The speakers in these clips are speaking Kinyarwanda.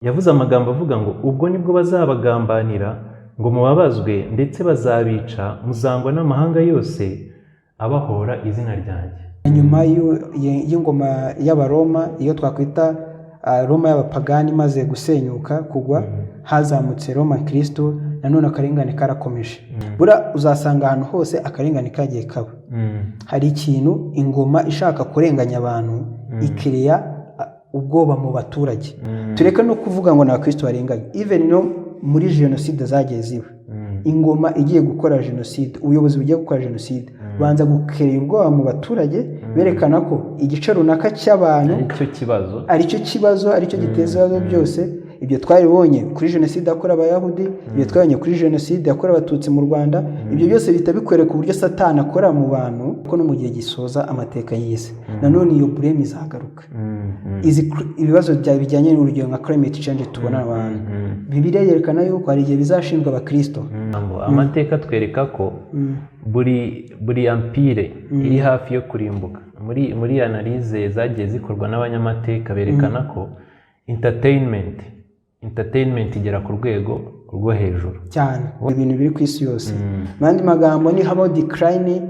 Yavuze amagambo avuga ngo ubwo nibwo bazabagambanira ngo mubabazwe, ndetse bazabica, muzangwa n'amahanga yose abahora izina ryanjye. Nyuma y'ingoma y'Abaroma, iyo twakwita Roma y'abapagani imaze gusenyuka kugwa, hazamutse Roma Kristo, nanone akarengane karakomeje. Buriya uzasanga ahantu hose akarengane kagiye kaba. Hari ikintu ingoma ishaka kurenganya abantu ikereya ubwoba mu baturage. Tureke no kuvuga ngo ni abakristo barenganye, even no muri jenoside zagiye ziba, ingoma igiye gukora jenoside, ubuyobozi bugiye gukora jenoside, banza gukereya ubwoba mu baturage, berekana ko igice runaka cy'abantu aricyo kibazo, aricyo kibazo, aricyo giteza ibibazo byose. Ibyo twabibonye kuri jenoside yakorewe Abayahudi, ibyo twabonye kuri jenoside yakorewe Abatutsi mu Rwanda. Ibyo byose bihita bikwereka uburyo Satani akora mu bantu, ko no mu gihe gisoza amateka y'isi nanone iyo blame izagaruka. Izi ibibazo bijyanye n'urugero nka climate change tubona abantu, Bibiliya yerekana yuko hari igihe bizashinjwa Abakristo. Amateka atwereka ko buri empire iri hafi yo kurimbuka. Muri analyse zagiye zikorwa n'abanyamateka, berekana ko entertainment igera ku rwego rwo hejuru cyane, ibintu biri ku isi yose. Mu yandi magambo, ni habaho decline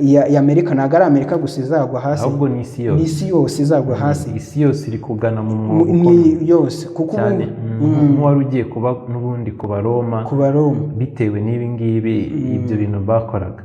ya Amerika, ntabwo ari Amerika gusa izagwa hasi, ahubwo ni isi yose. Ni isi yose izagwa hasi. Isi yose iri kugana mu mwobo Ni ukomeye yose, kuko ubu cyane, nk'uwari ugiye kuba n'ubundi ku Baroma, ku Baroma, bitewe n'ibi ngibi, ibyo bintu bakoraga.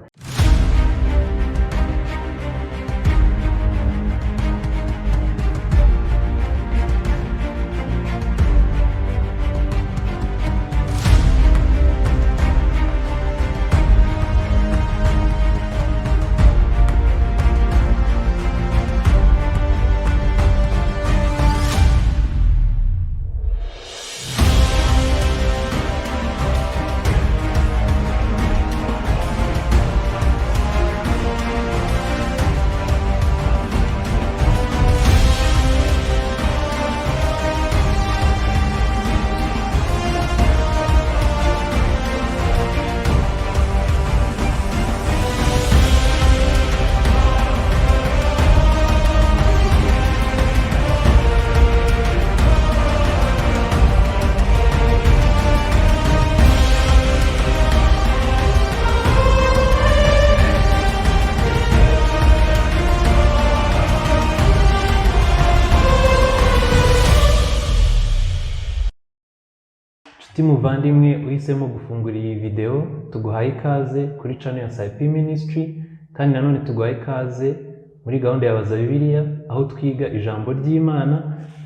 Nshuti muvandimwe uhisemo gufungura iyi videwo, tuguhaye ikaze kuri channel ya Sapi Ministry, kandi nanone tuguhaye ikaze muri gahunda ya Baza Bibiliya, aho twiga ijambo ry'Imana,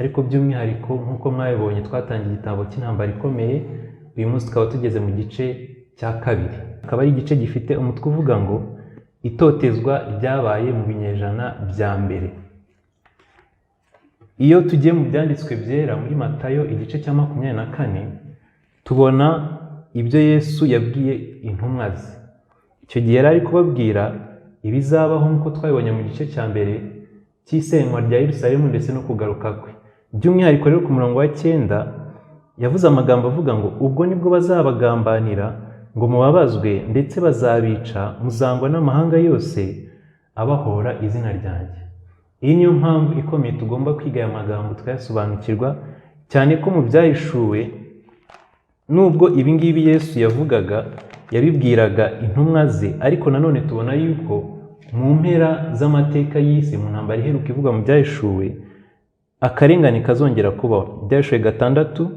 ariko by'umwihariko nk'uko mwabibonye twatangiye igitabo cy'Intambara Ikomeye. Uyu munsi tukaba tugeze mu gice cya kabiri, akaba ari igice gifite umutwe uvuga ngo itotezwa ryabaye mu binyejana bya mbere. Iyo tugiye mu byanditswe byera muri Matayo igice cya 24, tubona ibyo Yesu yabwiye intumwa ze. Icyo gihe yari ari kubabwira ibizabaho nk'uko twabibonye mu gice cya mbere cy'isenywa rya Yerusalemu ndetse no kugaruka kwe. By'umwihariko rero ku murongo wa 9 yavuze amagambo avuga ngo ubwo nibwo bazabagambanira ngo mubabazwe, ndetse bazabica, muzangwa n'amahanga yose abahora izina ryanjye. Iyi niyo mpamvu ikomeye tugomba kwiga aya magambo tukayasobanukirwa, cyane ko mu byahishuwe, nubwo ibi ngibi Yesu yavugaga yabibwiraga intumwa ze, ariko nanone tubona yuko mu mpera z'amateka y'isi, mu ntambara iheruka ivugwa mu byahishuwe, akarengane kazongera kubaho. Ibyahishuwe 6,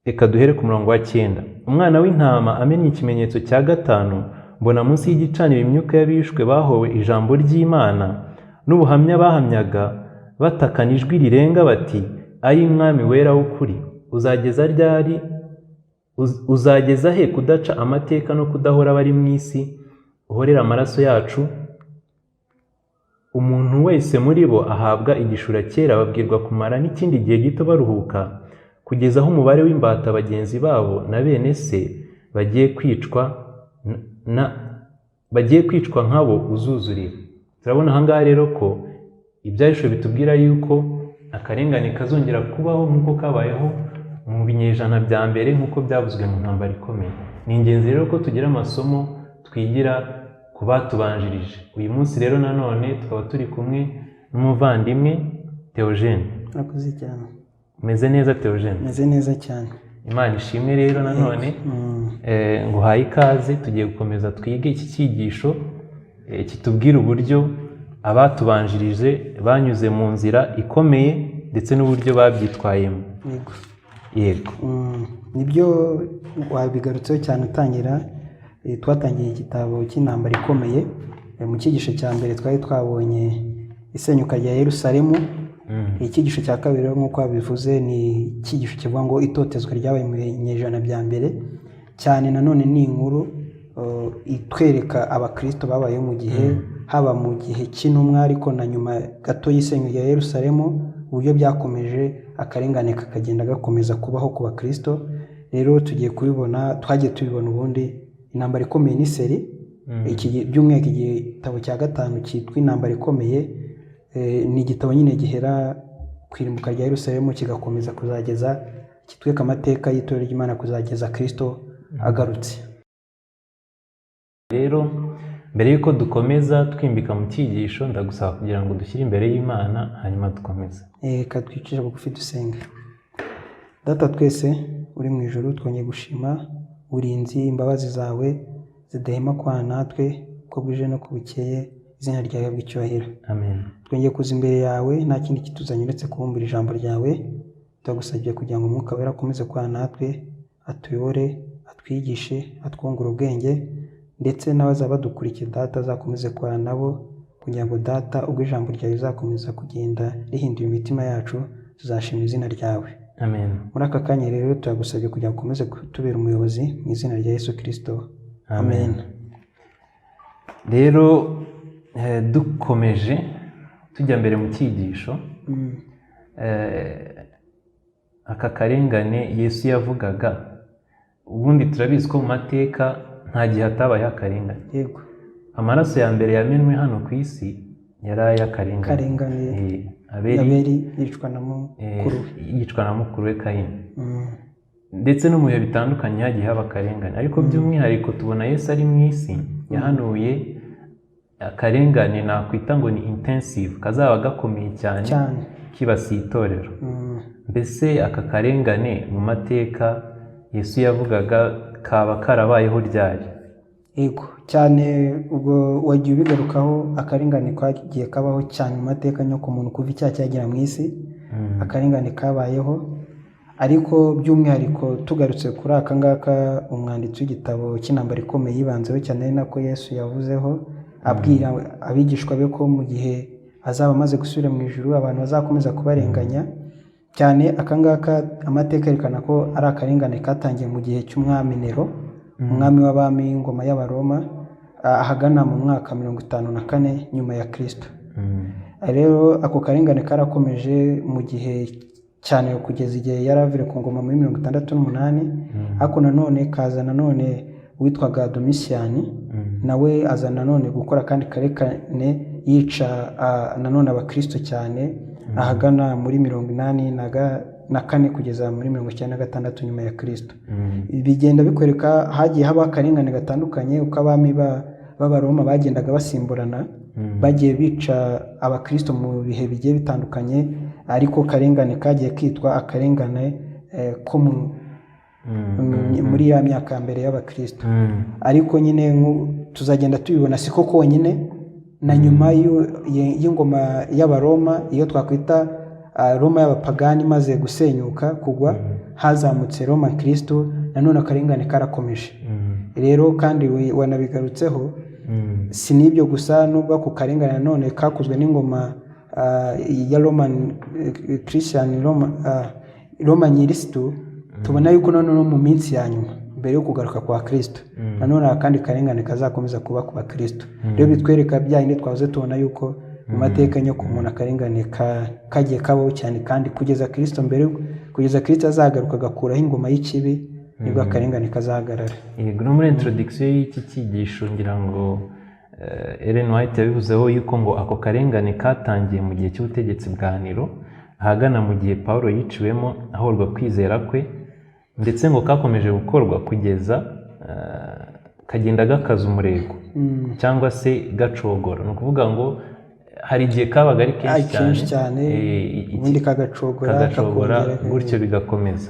reka duhere ku murongo wa 9. Umwana w'intama amennye ikimenyetso cya 5, mbona munsi y'igicaniro imyuka y'abishwe bahowe ijambo ry'Imana n'ubuhamya bahamyaga, batakana ijwi rirenga bati: ayi Mwami wera w'ukuri, uzageza ryari, uzageza he kudaca amateka no kudahora abari mu isi, uhorera amaraso yacu? Umuntu wese muri bo ahabwa igishura cyera, babwirwa kumara n'ikindi gihe gito baruhuka, kugeza aho umubare w'imbata bagenzi babo na bene se bagiye kwicwa nkabo uzuzurira. Turabona aha ngaha rero ko ibyahishuwe bitubwira yuko akarengane kazongera kubaho nk'uko kabayeho mu binyejana bya mbere, nk'uko byavuzwe mu ntambara ikomeye. Ni ingenzi rero ko tugira amasomo twigira ku batubanjirije. Uyu munsi rero nanone tukaba turi kumwe n'umuvandimwe Theogene. Murakoze cyane. Umeze neza, Theogene? Meze neza cyane. Imana ishimwe. Rero nanone nguhaye ikaze. Tugiye gukomeza twige iki cyigisho kitubwira uburyo abatubanjirije banyuze mu nzira ikomeye ndetse n'uburyo babyitwayemo. Yego. Yego. Nibyo, wabigarutseho cyane utangira. Twatangiye igitabo cy'intambara ikomeye. Mu cyigisho cya mbere twari twabonye isenyuka rya Yerusalemu. Icyigisho cya kabiri rero, nk'uko wabivuze, ni icyigisho kivuga ngo itotezwa ryabaye mu binyejana bya mbere cyane. Nanone ni inkuru itwereka abakristo babayeho mu gihe, haba mu gihe cy'intumwa, ariko na nyuma gato y'isenyuka rya Yerusalemu, uburyo byakomeje, akarengane kakagenda gakomeza kubaho ku bakristo. Rero tugiye kubibona, twagiye tubibona ubundi intambara ikomeye ni série. By'umwihariko igitabo cya gatanu cyitwa Intambara Ikomeye, ni igitabo nyine gihera ku irimbuka rya Yerusalemu kigakomeza kuzageza kitwereka amateka y'itorero ry'Imana kuzageza Kristo agarutse. Rero mbere y'uko dukomeza twimbika mu cyigisho, ndagusaba kugira ngo dushyire imbere y'Imana, hanyuma dukomeze. Reka twicishe bugufi dusenge. Data twese uri mu ijuru, twongeye gushima uburinzi, imbabazi zawe zidahema kubana natwe uko bwije no bukeye. Izina ryawe rihabwe icyubahiro. Amen. Twongeye kuza imbere yawe, nta kindi kituzanye uretse kubumbura ijambo ryawe. Turagusabye kugira ngo Umwuka Wera akomeze kubana natwe, atuyobore, atwigishe, atwungure ubwenge, ndetse n'abazaba badukurikiye, Data, azakomeze kubana nabo, kugira ngo, Data, ubwo ijambo ryawe rizakomeza kugenda rihindura imitima yacu, tuzashima izina ryawe. Amen. Muri aka kanya rero turagusabye kugira ngo ukomeze kutubera umuyobozi, mu izina rya Yesu Kirisito, amen. Rero dukomeje tujya mbere mu cyigisho, aka karengane Yesu yavugaga, ubundi turabizi ko mu mateka nta gihe hatabayeho akarengane. Amaraso ya mbere yamenwe hano ku isi yari ay'akarengane. Karengane. Abeli. Abeli yicwa na mukuru we. Yicwa na mukuru we Kayini. Ndetse no mu bihe bitandukanye hagiye haba akarengane, ariko by'umwihariko tubona Yesu ari mu isi yahanuye akarengane nakwita ngo ni intensive, kazaba gakomeye cyane, cyane, kibasiye itorero. Mbese aka karengane mu mateka Yesu yavugaga kaba karabayeho ryari? Yego cyane, ubwo wagiye ubigarukaho. Akarengane kagiye kabaho cyane mu mateka muntu kuva icyaha cyagera mu isi. Akarengane kabayeho, ariko by'umwihariko tugarutse kuri aka ngaka umwanditsi w'igitabo cy'intambara ikomeye yibanzeho cyane, ari nako Yesu yavuzeho abwira abigishwa be ko mu gihe azaba amaze gusubira mu ijuru abantu bazakomeza kubarenganya cyane. Aka ngaka amateka yerekana ko ari akarengane katangiye mu gihe cy'umwami Nero, umwami w'abami w'ingoma y'Abaroma, ahagana mu mwaka 54 nyuma ya Kristo. Rero ako karengane karakomeje mu gihe cyane kugeza igihe yari avuye ku ngoma muri 68. Ariko nanone kaza nanone witwaga Domisiyani, nawe aza nanone gukora akandi karengane, yica nanone abakristo cyane, ahagana muri 84 kugeza muri 96 nyuma ya Kristo. Bigenda bikwereka hagiye habaho akarengane gatandukanye uko abami b'Abaroma bagendaga basimburana, bagiye bica abakristo mu bihe bigiye bitandukanye, ariko karengane kagiye kitwa akarengane ko muri ya myaka ya mbere y'abakristo. Ariko nyine tuzagenda tubibona, siko konyine, na nyuma y'ingoma y'Abaroma, iyo twakwita Roma y'abapagani, imaze gusenyuka, kugwa, hazamutse Roma Kristo, nanone akarengane karakomeje. Rero kandi wanabigarutseho, si n'ibyo gusa, nubwo ako karengane nanone kakozwe n'ingoma ya Roman Christian, Roma, Roma nyirisitu, tubona yuko noneho mu minsi ya nyuma mbere yo kugaruka kwa Kristo nanone akandi karengane kazakomeza kuba ku bakristo. Rero bitwereka bya bindi twahoze tubona yuko mu mateka nyoko umuntu akarengane kagiye kabaho cyane, kandi kugeza Kristo, mbere kugeza Kristo azagaruka agakuraho ingoma y'ikibi, nibwo akarengane kazahagarara. Yego, no muri introduction y'iki cyigisho ngira ngo Ellen White yabivuzeho yuko ngo ako karengane katangiye mu gihe cy'ubutegetsi bwa Nero, ahagana mu gihe Pawulo yiciwemo ahorwa kwizera kwe, ndetse ngo kakomeje gukorwa kugeza kagenda gakaza umurego cyangwa se gacogora. Ni ukuvuga ngo Hari igihe kabaga ari kenshi Ari kenshi cyane, ubundi kagacogora, kagacogora, kakongera, gutyo bigakomeza.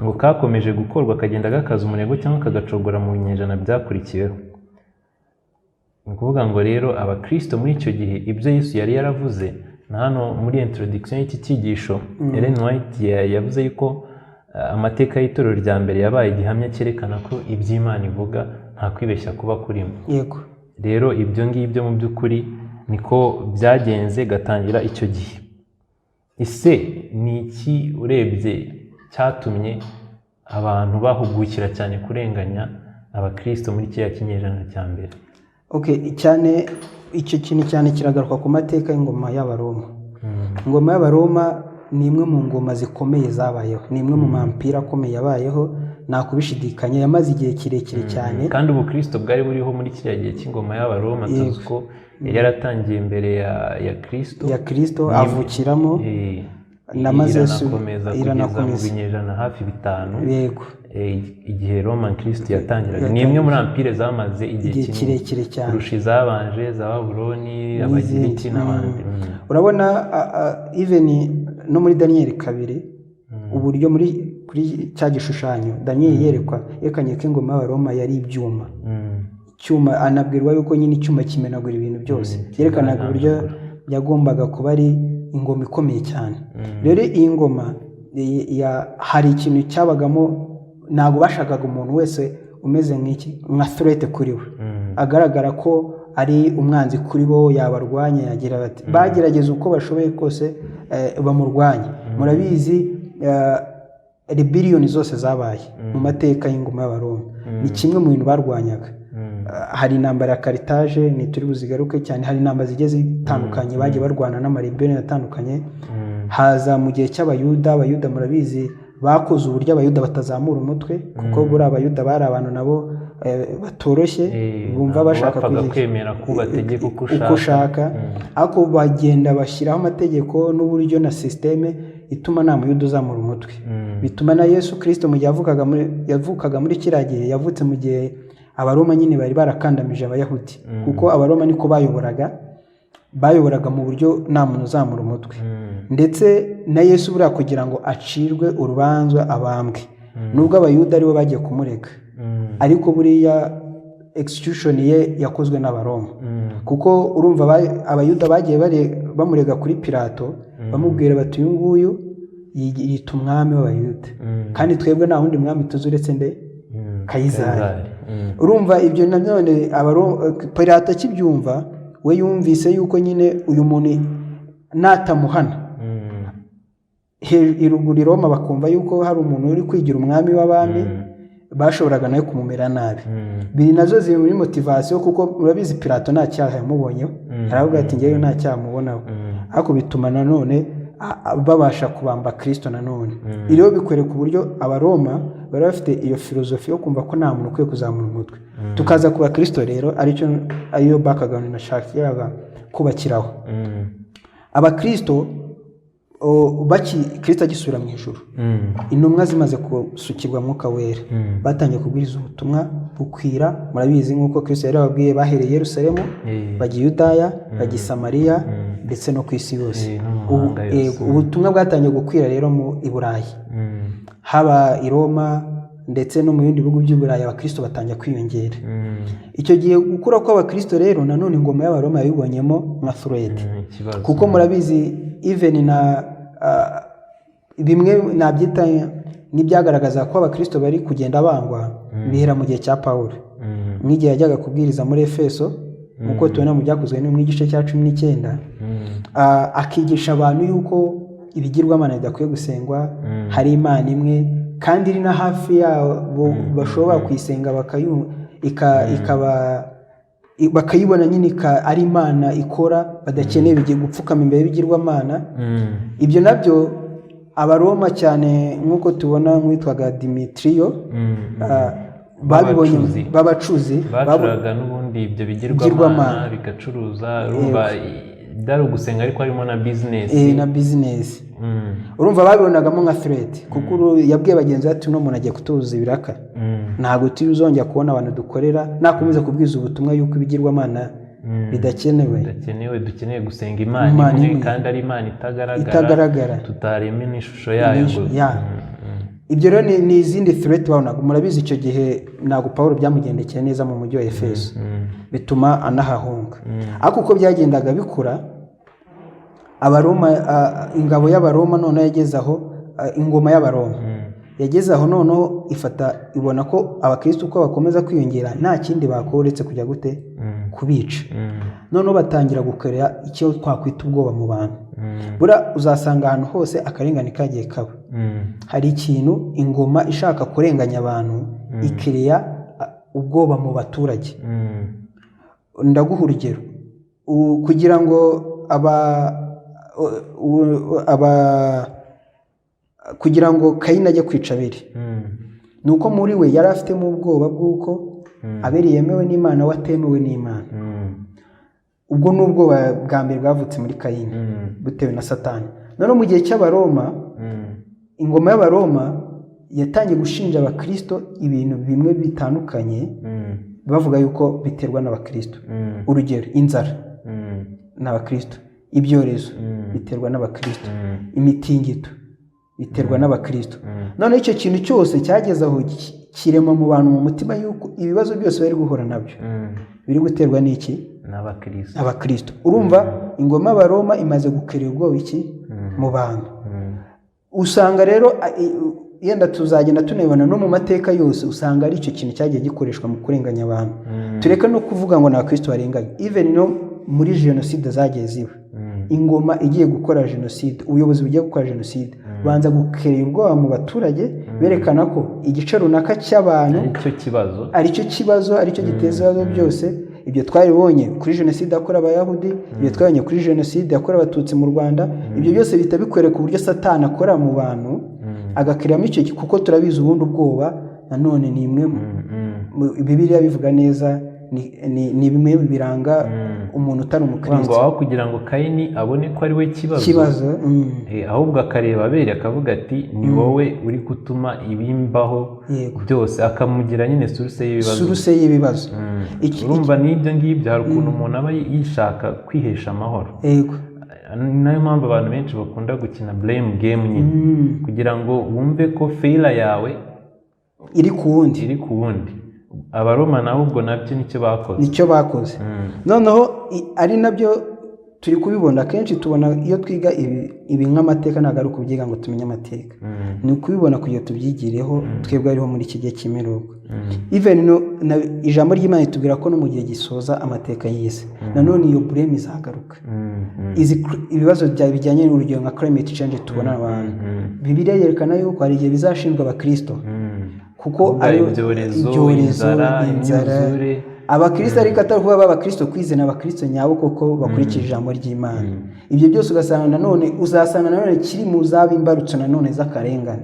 Ngo kakomeje gukorwa, kagenda gakaza umurego cyangwa kagacogora mu binyejana byakurikiyeho. Ni ukuvuga ngo rero abakristo muri icyo gihe, ibyo Yesu yari yaravuze, na hano muri introduction y'iki cyigisho Ellen White yavuze yuko amateka y'itorero rya mbere yabaye igihamya cyerekana ko iby'Imana ivuga nta kwibeshya kuba kurimo. Rero ibyo ngibyo mu by'ukuri niko byagenze, gatangira icyo gihe. Ese ni iki urebye cyatumye abantu bahugukira cyane kurenganya abakristo muri kiriya kinyejana cya mbere? Okay, cyane icyo kintu cyane kiragaruka ku mateka y'ingoma y'Abaroma. Ingoma y'Abaroma ni imwe mu ngoma zikomeye zabayeho, ni imwe mu mampira akomeye yabayeho, nta kubishidikanya, yamaze igihe kirekire cyane. Kandi ubukristo bwari buriho muri kiriya gihe cy'ingoma y'Abaroma, tuzi ko yari yaratangiye imbere ya Kristo. Ya Kristo, avukiramo. Namaze Iranakomeza kugeza mu iranakomeza. binyejana hafi 5, igihe Roman Kristo yatangiraga. Ni imwe muri empire zamaze igihe Igihe kinini kirekire cyane. kurusha izabanje za Babuloni, Abagiriki n'abandi. Urabona, even no muri Daniyeli 2, uburyo muri kuri cya gishushanyo Daniyeli yerekwa, yerekanye ko ingoma y'Abaroma yari ibyuma, icyuma, anabwirwa yuko nyine icyuma kimenagura ibintu byose. Byerekanaga uburyo yagombaga kuba ari ingoma ikomeye cyane. Rero iyi ngoma hari ikintu cyabagamo, ntabwo bashakaga umuntu wese umeze nk'iki, nka threat kuri we, agaragara ko ari umwanzi kuri bo, yabarwanya, yagira bati bagerageza uko bashoboye kose bamurwanya. Murabizi, rebellion zose zabaye mu mateka y'ingoma y'Abaroma ni kimwe mu bintu barwanyaga. Hari intambara ya Carthage, ntituri buzigaruke cyane, hari intambara zigiye zitandukanye bagiye barwana n'amarebellion atandukanye. Haza mu gihe cy'Abayuda. Abayuda murabizi, bakoze uburyo Abayuda batazamura umutwe, kuko buriya Abayuda bari abantu nabo batoroshye, bumva Ntabwo bashaka bapfaga kwemera ko ubategeka uko uko ushaka, ariko bagenda bashyiraho amategeko n'uburyo na système ituma nta Muyuda uzamura umutwe. Bituma na Yesu Kirisito mu gihe yavukaga muri kiriya gihe, yavutse mu gihe Abaroma nyine bari barakandamije Abayahudi, kuko Abaroma niko bayoboraga mu buryo nta muntu uzamura umutwe. Ndetse na Yesu buriya kugira ngo acirwe urubanza abambwe, nubwo Abayuda aribo bagiye kumurega, ariko buriya execution ye yakozwe n'Abaroma, kuko urumva Abayuda bagiye bamurega kuri Pilato, bamubwira bati: "Uyu nguyu yita umwami w'Abayuda, kandi twebwe nta wundi mwami tuzi uretse nde? Kayizari." Urumva ibyo nanone Pilato akibyumva, we yumvise yuko nyine uyu muntu natamuhana, iruguru i Roma bakumva yuko hari umuntu uri kwigira umwami w'abami, bashoboraga nawe kumumera nabi. Biri nazo ziri muri motivation, kuko murabizi Pilato nta cyaha yamubonyeho, aravuga ati: "Ngewe nta cyaha mubonaho." Ariko bituma nanone babasha kubamba Kristo nanone. Rero bikwereka uburyo Abaroma bari bafite iyo filozofi yo kumva ko nta muntu ukwiye kuzamura umutwe. Tukaza ku bakristo rero, aricyo ariyo background nashakiraga kubakiraho. Abakristo Kristo agisubira mu ijuru, intumwa zimaze gusukirwa Mwuka Wera, batangiye kubwiriza ubutumwa bukwira. Murabizi, nk'uko Kristo yari yababwiye, bahereye i Yerusalemu, bajya i Yudaya, bajya i Samariya, ndetse no ku isi yose. No mu mahanga yose. Yego, ubutumwa bwatangiye gukwira rero mu i Burayi, haba i Roma ndetse no mu bindi bihugu by'i Burayi, abakristo batangira kwiyongera. Icyo gihe gukura kw'abakristo rero, nanone ingoma y'Abaroma yabibonyemo nka threat, Ikibazo. kuko murabizi, even na bimwe nabyita n'ibyagaragaza ko abakristo bari kugenda bangwa bihera mu gihe cya Pawulo, nk'igihe yajyaga kubwiriza muri Efeso, nk'uko tubona mu Byakozwe no mu gice cya 19, akigisha abantu yuko ibigirwamana bidakwiye gusengwa, hari Imana imwe kandi iri na hafi yabo, bashobora kuyisenga ikaba bakayibona nyine, ari Imana ikora, badakeneye bigiye gupfukama imbere y'ibigirwamana. Ibyo nabyo Abaroma cyane, nk'uko tubona nk'uwitwaga Dimitiriyo, babibonye. B'abacuzi. B'abacuzi Bacuraga n'ubundi ibyo bigirwamana, Bigirwamana. bigacuruza. Urumva byari ugusenga ariko harimo na bizinesi. Na bizinesi. Urumva babibonagamo nka threat, kuko yabwiye bagenzi be ati: "Uno muntu agiye kutubuza ibiraka, ntabwo tuzongera kubona abantu dukorera nakomeza kubwiza ubutumwa yuko ibigirwamana." Bidakenewe. Bidakenewe. Dukeneye gusenga Imana Imana imwe imwe. kandi ari Imana itagaragara, Itagaragara. tutarema n'ishusho yayo ngo Ya. Ibyo rero ni izindi threat wabonaga. Murabizi, icyo gihe ntabwo Pawulo byamugendekeye neza mu mujyi wa Efeso, bituma anahahunga. Ariko uko byagendaga bikura, Abaroma, ingabo y'Abaroma noneho yageze aho, ingoma y'Abaroma yageze aho noneho ifata, ibona ko abakristo uko bakomeza kwiyongera nta kindi bakora uretse kujya gute? Kubica. Noneho batangira gukorera icyo twakwita ubwoba mu bantu. Buriya uzasanga ahantu hose akarengane kagiye kaba, hari ikintu ingoma ishaka kurenganya abantu ikereya ubwoba mu baturage. Ndaguha urugero. Kugira ngo aba kugira ngo Kayini ajye kwica Abeli, ni uko muri we yari afitemo ubwoba bw'uko Abeli yemewe n'Imana, we atemewe n'Imana. Ubwo ni ubwoba bwa mbere bwavutse muri Kayini butewe na Satani. Noneho mu gihe cy'Abaroma, ingoma y'Abaroma yatangiye gushinja abakristo ibintu bimwe bitandukanye, bavuga yuko biterwa n'abakristo. Urugero, inzara ni abakristo, ibyorezo biterwa n'abakristo, imitingito biterwa n'abakristo. Noneho icyo kintu cyose cyageze aho kirema mu bantu mu mutima yuko ibibazo byose bari guhura nabyo biri guterwa n'iki? N'abakristo. Abakristo. Urumva ingoma y'Abaroma imaze gukerera ubwoba iki mu bantu. Usanga rero yenda tuzagenda tunabibona no mu mateka yose, usanga ari icyo kintu cyagiye gikoreshwa mu kurenganya abantu. Tureke no kuvuga ngo ni abakristo barenganya, even no muri jenoside zagiye ziba, ingoma igiye gukora jenoside, ubuyobozi bugiye gukora jenoside, banza gukerera ubwoba mu baturage, berekana ko igice runaka cy'abantu aricyo kibazo. Aricyo kibazo, aricyo giteza ibibazo byose. Ibyo twabibonye kuri jenoside yakorewe Abayahudi, ibyo twabibonye kuri jenoside yakorewe Abatutsi mu Rwanda. Ibyo byose bihita bikwereka uburyo Satani akora mu bantu, agakereramo icyo, kuko turabizi ubundi ubwoba nanone ni imwe Bibiliya bivuga neza, ni bimwe biranga umuntu utari Kuvuga ngo umukristo. Aho kugira ngo Kayini abone ko ari we kibazo, Kibazo. Ahubwo akareba Abeli akavuga ati: "Ni wowe uri gutuma ibimbaho byose", akamugira nyine source y'ibibazo. Source y'ibibazo. Urumva n'ibyo ngibyo, hari ukuntu umuntu aba yishaka kwihesha amahoro. Ni nayo mpamvu abantu benshi bakunda gukina blame game nyine, kugira ngo wumve ko failure yawe iri ku wundi. Iri ku wundi. Abaroma nabo ubwo nabyo nicyo bakoze. Nicyo bakoze. Noneho ari nabyo turi kubibona kenshi, tubona iyo twiga ibi nk'amateka, ntabwo ari ukubyiga ngo tumenye amateka, ni ukubibona kugira ngo tubyigireho twebwe ariho muri iki gihe cy'imperuka. Even no, ijambo ry'Imana ritubwira ko no mu gihe gisoza amateka y'isi nanone iyo blame izagaruka. Izi ibibazo bijyanye n'urugero nka climate change tubona abantu, Bibiliya yerekana yuko hari igihe bizashinjwa abakristo, kuko Kuvuga ari ibyorezo, ibyorezo, inzara, inzara, imyuzure. Abakristo, ariko atari kuba abakristo kwizera, abakristo nyabo koko bakurikije ijambo ry'Imana. Ibyo byose ugasanga nanone, uzasanga nanone kiri mu zaba imbarutso nanone z'akarengane.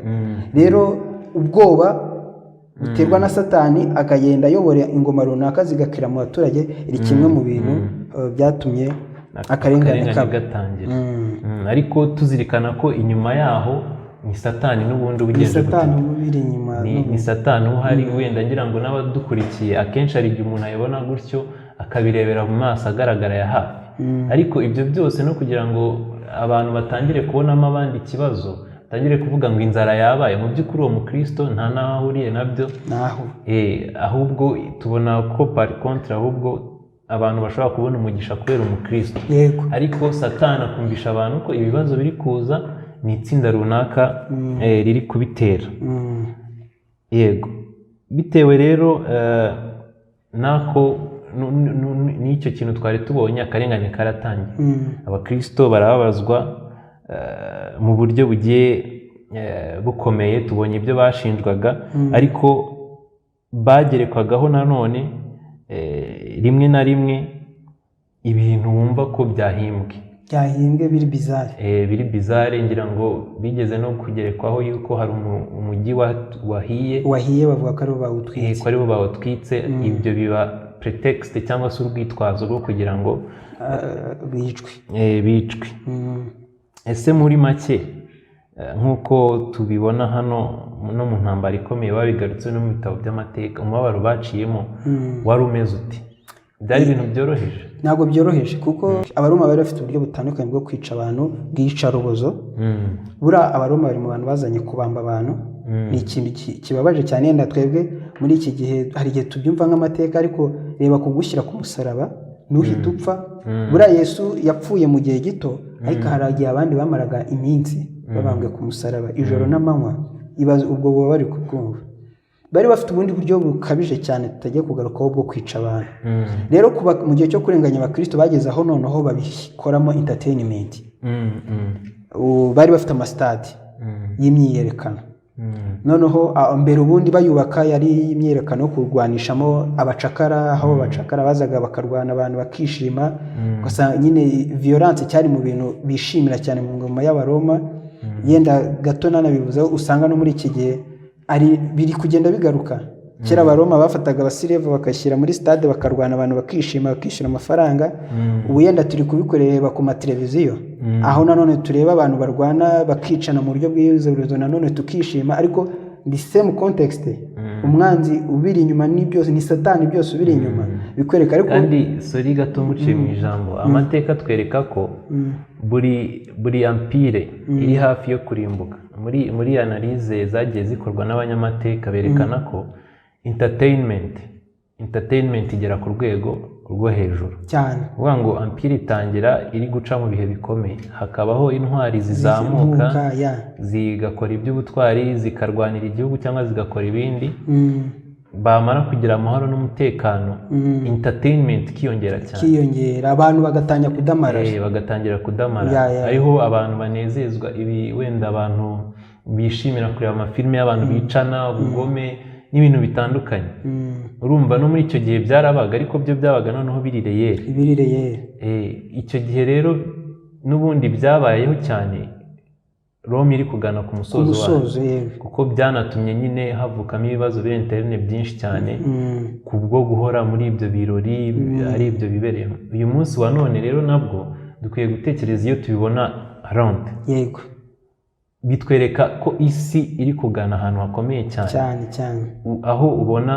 Rero ubwoba buterwa na Satani, akagenda ayobora ingoma runaka zigakira mu baturage, iri kimwe mu bintu byatumye akarengane kaba. Gatangira. Ariko tuzirikana ko inyuma yaho ni Satani n'ubundi Ni ubigenje. Satani uba ubiri inyuma. Ni Satani uhari. Wenda ngira ngo n'abadukurikiye, akenshi hari igihe umuntu ayibona gutyo akabirebera mu maso agaragara ya hafi, ariko ibyo byose no kugira ngo abantu batangire kubonamo abandi ikibazo, batangire kuvuga ngo inzara yabaye, mu by'ukuri uwo mukristo nta n'aho ahuriye nabyo. Naho. Ahubwo tubona ko par contre ahubwo abantu bashobora kubona umugisha kubera umukristo. Ariko Satani akumvisha abantu ko ibibazo biri kuza ni itsinda runaka riri kubitera. Yego, bitewe rero n'ako n'icyo kintu twari tubonye, akarengane karatangiye. Abakristo barababazwa mu buryo bugiye bukomeye. Tubonye ibyo bashinjwaga, ariko bagerekwagaho nanone rimwe na rimwe ibintu wumva ko byahimbwe. Byahimbwe, biri bizarre. Biri bizarre. Ngira ngo bigeze no kugerekwaho yuko hari umujyi wahiye. Wahiye, bavuga ko aribo bawutwitse. Ko aribo bawutwitse. Ibyo biba pretext cyangwa se urwitwazo rwo kugira ngo bicwe. Bicwe. Ese muri make, nk'uko tubibona hano no mu ntambara ikomeye babigarutse no mu bitabo by'amateka, umubabaro baciyemo wari umeze uti? Byari ibintu byoroheje? Ntabwo byoroheje, kuko Abaroma bari bafite uburyo butandukanye bwo kwica abantu bw'iyicarubozo. Buriya Abaroma bari mu bantu bazanye kubamba abantu. Ni ikintu kibabaje cyane. Yenda twebwe muri iki gihe hari igihe tubyumva nk'amateka, ariko reba kugushyira ku musaraba ntuhite upfa. Buriya Yesu yapfuye mu gihe gito, ariko hari igihe abandi bamaraga iminsi babambwe ku musaraba, ijoro n'amanywa. Ibaze ubwo bubabare kubwumva. Bari bafite ubundi buryo bukabije cyane tutagiye kugarukaho bwo kwica abantu. Rero mu gihe cyo kurenganya abakristo, bageze aho noneho babikoramo entertainment. Bari bafite amasitade y'imyiyerekano. Noneho mbere ubundi bayubaka yari imyiyerekano yo kurwanishamo abacakara, aho abacakara bazaga bakarwana, abantu bakishima. Ugasanga nyine violence cyari mu bintu bishimira cyane mu ngoma y'Abaroma. Yenda gato nanabivuzeho, usanga no muri iki gihe ari biri kugenda bigaruka. Kera Abaroma bafataga abaslave bakashyira muri stade, bakarwana, abantu bakishima, bakishyura amafaranga. Ubu yenda turi kubikorera ku mateleviziyo, aho nanone tureba abantu barwana, bakicana mu buryo bw'iyizaruzo, nanone tukishima, ariko ni same context. Umwanzi ubiri inyuma ni byose, ni Satani, byose ubiri inyuma bikwereka, ariko Kandi sorry gato nguciye mu ijambo, amateka atwereka ko buri empire iri hafi yo kurimbuka, muri analyse zagiye zikorwa n'abanyamateka, berekana ko entertainment igera ku rwego rwo hejuru. Cyane. Kuvuga ngo empire itangira iri guca mu bihe bikomeye, hakabaho intwari zizamuka, zizamuka, ya. zigakora iby'ubutwari, zikarwanira igihugu cyangwa zigakora ibindi. Bamara kugira amahoro n'umutekano, entertainment ikiyongera cyane. Kiyongera, abantu bagatangira kudamarara. Bagatangira kudamara. Ya. Ariho abantu banezezwa ibi, wenda abantu bishimira kureba amafilime y'abantu bicana, ubugome n'ibintu bitandukanye. Urumva no muri icyo gihe byarabaga, ariko byo byabaga noneho biri real. Ibiri real. Icyo gihe rero n'ubundi byabayeho cyane Rome iri kugana ku Ku musozo wayo, musozo, yewe. kuko byanatumye nyine havukamo ibibazo biri interne byinshi cyane kubwo guhora muri ibyo birori, ari ibyo bibereyemo. Uyu munsi wa none rero nabwo dukwiye gutekereza, iyo tubibona around, bitwereka ko isi iri kugana ahantu hakomeye cyane. Cyane cyane. Aho ubona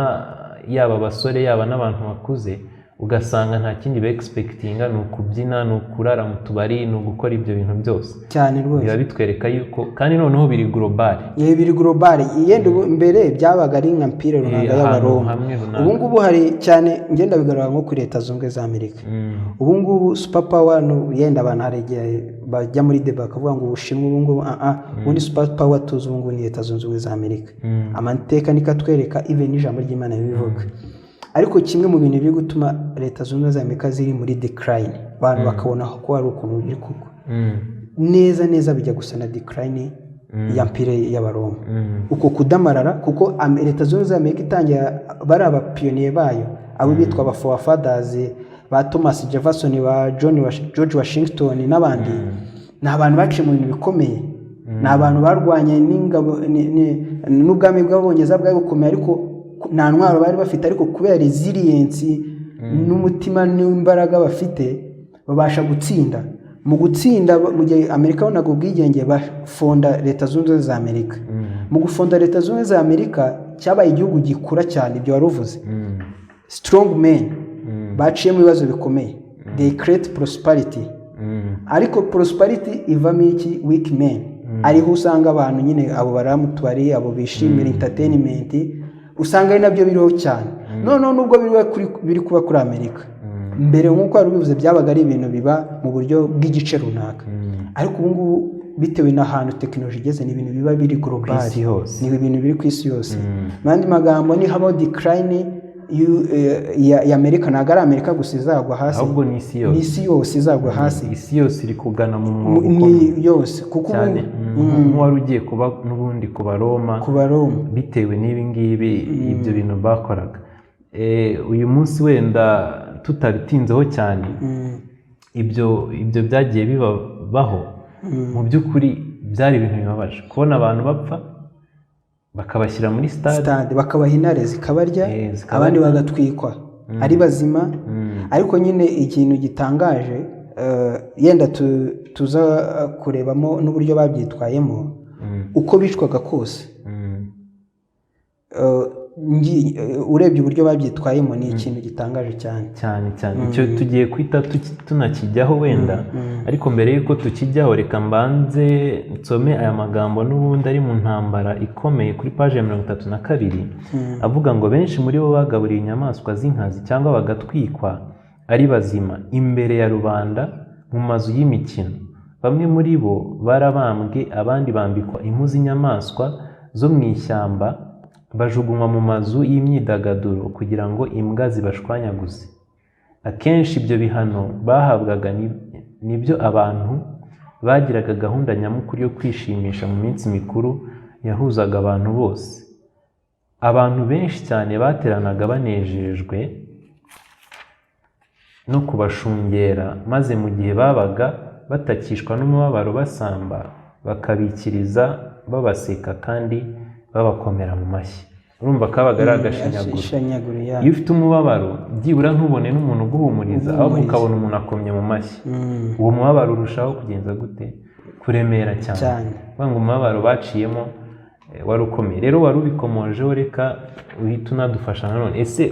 yaba abasore, yaba n'abantu bakuze, ugasanga nta kindi ba expectinga, ni ukubyina, ni ukurara mu tubari, ni ugukora ibyo bintu byose. Cyane rwose. Biba bitwereka yuko kandi noneho biri global. Yewe, biri global. Yenda ubu mbere byabaga ari nka empire runaka ahantu y'Abaroma. hamwe runaka. Ubu ngubu hari cyane, ngenda bigaragara nko kuri Leta Zunze Ubumwe za Amerika. Ubu ngubu super power yenda abantu hari igihe bajya muri débat bakavuga ngo Ubushinwa ubu ngubu, ubundi super power tuzi ubu ngubu ni Leta Zunze Ubumwe za Amerika. Amateka niko atwereka, even n'ijambo ry'Imana bibivuga. Ariko kimwe mu bintu biri gutuma Leta Zunze Ubumwe za Amerika ziri muri decline, abantu bakabona ko hari ukuntu biri kugwa, neza neza bijya gusa na decline ya empire y'Abaroma. Uko kudamarara, kuko Leta Zunze Ubumwe za Amerika itangira bari abapioneer bayo, abo bitwa aba forefathers, ba Thomas Jefferson, ba George Washington n'abandi, ni abantu baciye mu bintu bikomeye, ni abantu barwanye n'ingabo n'ubwami bw'Abongereza bwari bukomeye, ariko nta ntwaro bari bafite, ariko kubera resilience n'umutima n'imbaraga bafite, babasha gutsinda. Mu gutsinda, mu gihe Amerika yabonaga ubwigenge, bafonda Leta Zunze Ubumwe za Amerika. Mu gufonda Leta Zunze Ubumwe za Amerika, cyabaye igihugu gikura cyane. Ibyo wari uvuze, strong men baciye mu bibazo bikomeye, they create prosperity. Ariko prosperity ivamo iki? Weak men. Ariho usanga abantu nyine abo bari mu tubari, abo bishimira entertainment, usanga ari nabyo biriho cyane. Noneho nubwo biri kuba kuri Amerika, mbere nk'uko wari ubivuze, byabaga ari ibintu biba mu buryo bw'igice runaka, ariko ubu ngubu bitewe n'ahantu tekinoloji igeze, ni ibintu biba biri global. Isi hose. Ni ibintu biri ku isi yose. Mu yandi magambo, ni habaho decline ya Amerika, ntabwo ari Amerika gusa izagwa hasi. Ahubwo ni isi Ni yose. isi yose izagwa hasi. Isi yose iri kugana mu mwobo Ni ukomeye yose, kuko ubu cyane, nk'uwari ugiye kuba n'ubundi ku Baroma, ku Baroma, bitewe n'ibi ngibi, ibyo bintu bakoraga. Uyu munsi wenda tutabitinzeho cyane, ibyo byagiye bibabaho, mu by'ukuri byari ibintu bibabaje kubona abantu bapfa, bakabashyira muri stade, stade, bakabaha intare zikabarya, Zikabarya. abandi bagatwikwa ari bazima. Ariko nyine ikintu gitangaje, yenda tuza kurebamo n'uburyo babyitwayemo, uko bicwaga kose. Urebye uburyo babyitwayemo, ni ikintu gitangaje cyane. Cyane cyane. Icyo tugiye kwita tunakijyaho wenda, ariko mbere y'uko tukijyaho, reka mbanze nsome aya magambo n'ubundi ari mu Ntambara ikomeye, kuri paji ya 32, avuga ngo: "Benshi muri bo bagaburiye inyamaswa z'inkazi cyangwa bagatwikwa ari bazima imbere ya rubanda mu mazu y'imikino. Bamwe muri bo barabambwe, abandi bambikwa impu z'inyamaswa zo mu ishyamba, bajugunywa mu mazu y'imyidagaduro kugira ngo imbwa zibashwanyaguze. Akenshi ibyo bihano bahabwaga nibyo abantu bagiraga gahunda nyamukuru yo kwishimisha mu minsi mikuru yahuzaga abantu bose. Abantu benshi cyane bateranaga banejejwe no kubashungera, maze mu gihe babaga batakishwa n'umubabaro basamba, bakabikiriza babaseka kandi babakomera mu mashyi." Urumva kabaga ari agashinyaguro. Ishinyaguro ya. Iyo ufite umubabaro, byibura ntubone n'umuntu uguhumuriza, ahubwo Uguhumuriza. ukabona umuntu akomye mu mashyi, uwo mubabaro urushaho kugenza gute? Kuremera cyane. Cyane. Kuvuga ngo umubabaro baciyemo wari ukomeye. Rero wari ubikomojeho, reka uhite unadufasha nanone. Ese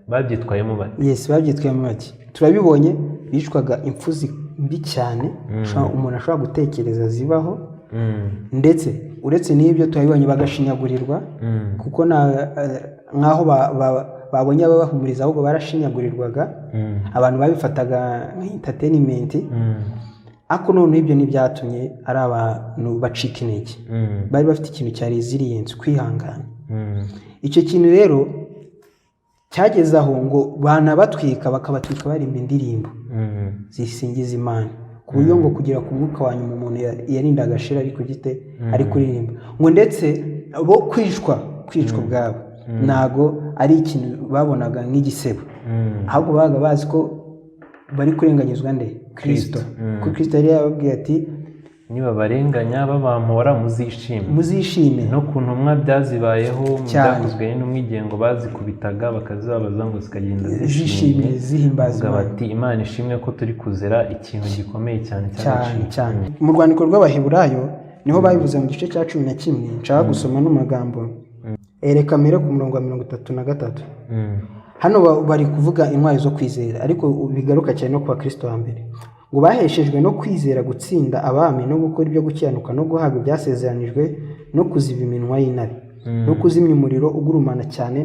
babyitwayemo bate? Yes, babyitwayemo bati, turabibonye, bicwaga impfu mbi cyane umuntu ashobora gutekereza zibaho. Ndetse uretse n'ibyo, turabibonye bagashinyagurirwa, kuko nk'aho babonye ababahumuriza, ahubwo barashinyagurirwaga. Abantu babifataga nka entertainment. Ariko noneho ibyo ntibyatumye ari abantu bacika intege. Bari bafite ikintu cya resilience, kwihangana. Icyo kintu rero cyageze aho ngo banabatwika, bakabatwika barimba indirimbo zisingiza Imana, ku buryo ngo kugera ku mwuka wa nyuma umuntu yarindaga ashira ari ku gite, ari kuririmba. Ngo ndetse bo kwicwa ubwabo ntago ari ikintu babonaga nk'igisebo, ahubwo babaga bazi ko bari kurenganyizwa nde? Kirisito. Kuko Kirisito yari yababwiye ati: "Nibabarenganya babampora, muzishime." Muzishime. No ku ntumwa byazibayeho mu Cyane. Byakozwe n'Intumwa, igihe ngo bazikubitaga bakazibabaza, ngo zikagenda zishimye, zishimye, zihimbaza bavuga Imana. bati: "Imana ishimwe ko turi kuzira ikintu gikomeye cyane cyane cy'agaciro." Cyane. Mu rwandiko rw'Abaheburayo niho babivuze, mu gice cya 11. Nshaka gusoma n'amagambo. Reka mpere ku murongo wa 33. Hano bari kuvuga intwari zo kwizera, ariko bigaruka cyane no ku bakristo ba mbere, ngo baheshejwe no kwizera gutsinda abami, no gukora ibyo gukiranuka, no guhabwa ibyasezeranijwe, no kuziba iminwa y'intare, no kuzimya umuriro ugurumana cyane,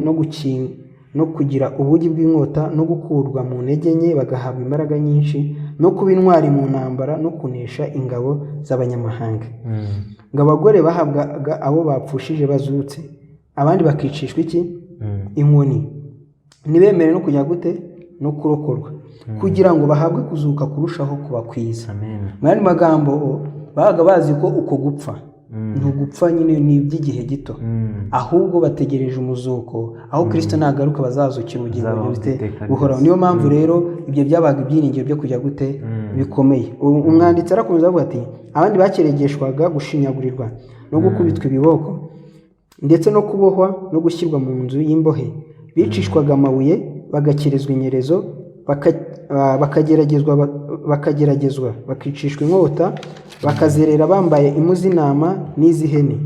no kugira ubugi bw'inkota, no gukurwa mu ntege nke bagahabwa imbaraga nyinshi, no kuba intwari mu ntambara, no kunesha ingabo z'abanyamahanga. Ngo abagore bahabwaga abo bapfushije bazutse, abandi bakicishwa iki? Inkoni, ntibemere no kujya gute? No kurokorwa, kugira ngo bahabwe kuzuka kurushaho kuba kwiza. Amen. Mu yandi magambo, bo babaga bazi ko uko gupfa ntugupfa nyine, ni iby'igihe gito, ahubwo bategereje umuzuko, aho Kirisito nagaruka bazazukira ubugingo Bazabaho bufite iteka buhoraho. ryose. Niyo mpamvu rero ibyo byabaga ibyiringiro byo kujya gute? Bikomeye. Umwanditsi arakomeza avuga ati: "Abandi bakeregeshwaga gushinyagurirwa no gukubitwa ibiboko, ndetse no kubohwa no gushyirwa mu nzu y'imbohe. Bicishwaga amabuye, bagakerezwa inyerezo, bakageragezwa, bakicishwa inkota, bakazerera bambaye impu z'intama n'iz'ihene.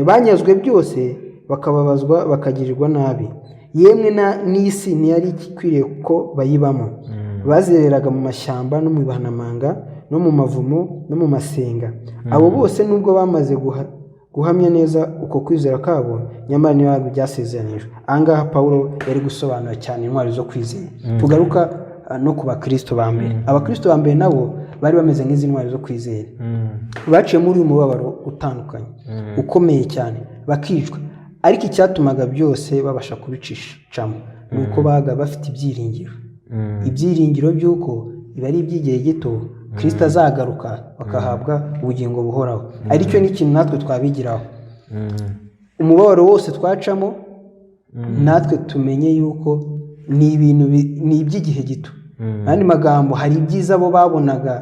Banyazwe byose, bakababazwa, bakagirirwa nabi, yemwe n'isi ntiyari ikwiriye ko bayibamo. Bazereraga mu mashyamba no mu bihanamanga no mu mavumo no mu masenga. Abo bose, nubwo bamaze guhamya neza uko kwizera kwabo, nyamara ntibahabwe ibyasezeranijwe." Ahangaha Pawulo yari gusobanura cyane intwari zo kwizera. Tugaruka no ku bakristo ba mbere. Abakristo ba mbere nabo bari bameze nk'izi ntwari zo kwizera. Baciye muri uyu mubabaro utandukanye, ukomeye cyane, bakicwa, ariko icyatumaga byose babasha kubicishamo ni uko babaga bafite ibyiringiro, ibyiringiro by'uko ibi ari iby'igihe gito, Kirisito azagaruka bakahabwa ubugingo buhoraho. Aricyo ni ikintu natwe twabigiraho. Umubabaro wose twacamo, natwe tumenye yuko ni ibintu ni iby'igihe gito. Mu yandi magambo, hari ibyiza bo babonaga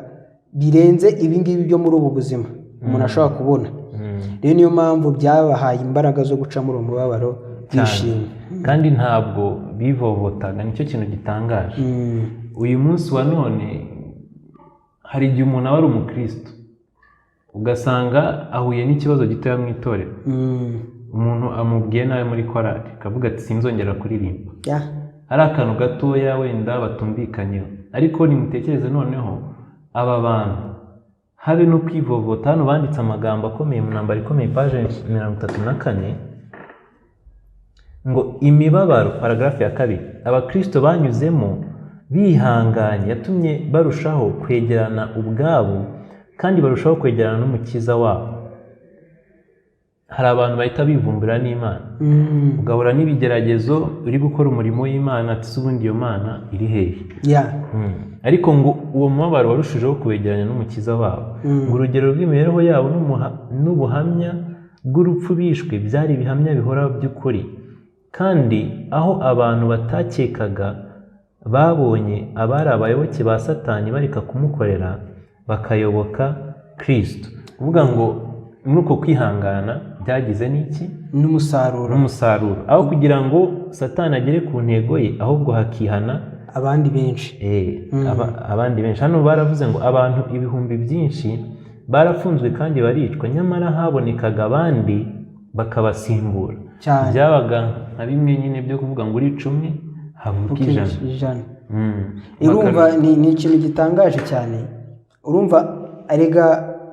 birenze ibi ngibi byo muri ubu buzima umuntu ashobora kubona. Rero niyo mpamvu byabahaye imbaraga zo guca muri uwo mubabaro bishimye. Kandi ntabwo bivovotaga, nicyo kintu gitangaje. Uyu munsi wa none hari igihe umuntu aba ari umukristo, ugasanga ahuye n'ikibazo gitoya mu itorero. Umuntu amubwiye nabi muri korali, akavuga ati sinzongera kuririmba. Ari akantu gatoya wenda batumvikanyeho, ariko nimutekereze noneho aba bantu habe no kwivovota. Hano banditse amagambo akomeye mu ntambara ikomeye, paje 34, ngo imibabaro, paragarafu ya 2, abakristo banyuzemo bihanganye yatumye barushaho kwegerana ubwabo kandi barushaho kwegerana n'Umukiza wabo. Hari abantu bahita bivumbura n'Imana, ugahura n'ibigeragezo uri gukora umurimo w'Imana, ati se ubundi iyo Mana iri hehe? Ariko ngo uwo mubabaro warushijeho kubegeranya n'Umukiza wabo. Ngo urugero rw'imibereho yabo n'ubuhamya bw'urupfu bishwe byari ibihamya bihoraho by'ukuri, kandi aho abantu batakekaga babonye abari abayoboke ba Satani bareka kumukorera bakayoboka Kristo. Kuvuga ngo muri uko kwihangana byagize n'iki? N'umusaruro. N'umusaruro. Aho kugira ngo Satani agere ku ntego ye, ahubwo hakihana abandi benshi. Abandi benshi. Hano baravuze ngo abantu ibihumbi byinshi barafunzwe kandi baricwa, nyamara habonekaga abandi bakabasimbura. Byabaga nka bimwe nyine byo kuvuga ngo urica umwe havuka 100. Urumva ni ikintu gitangaje cyane. Urumva arega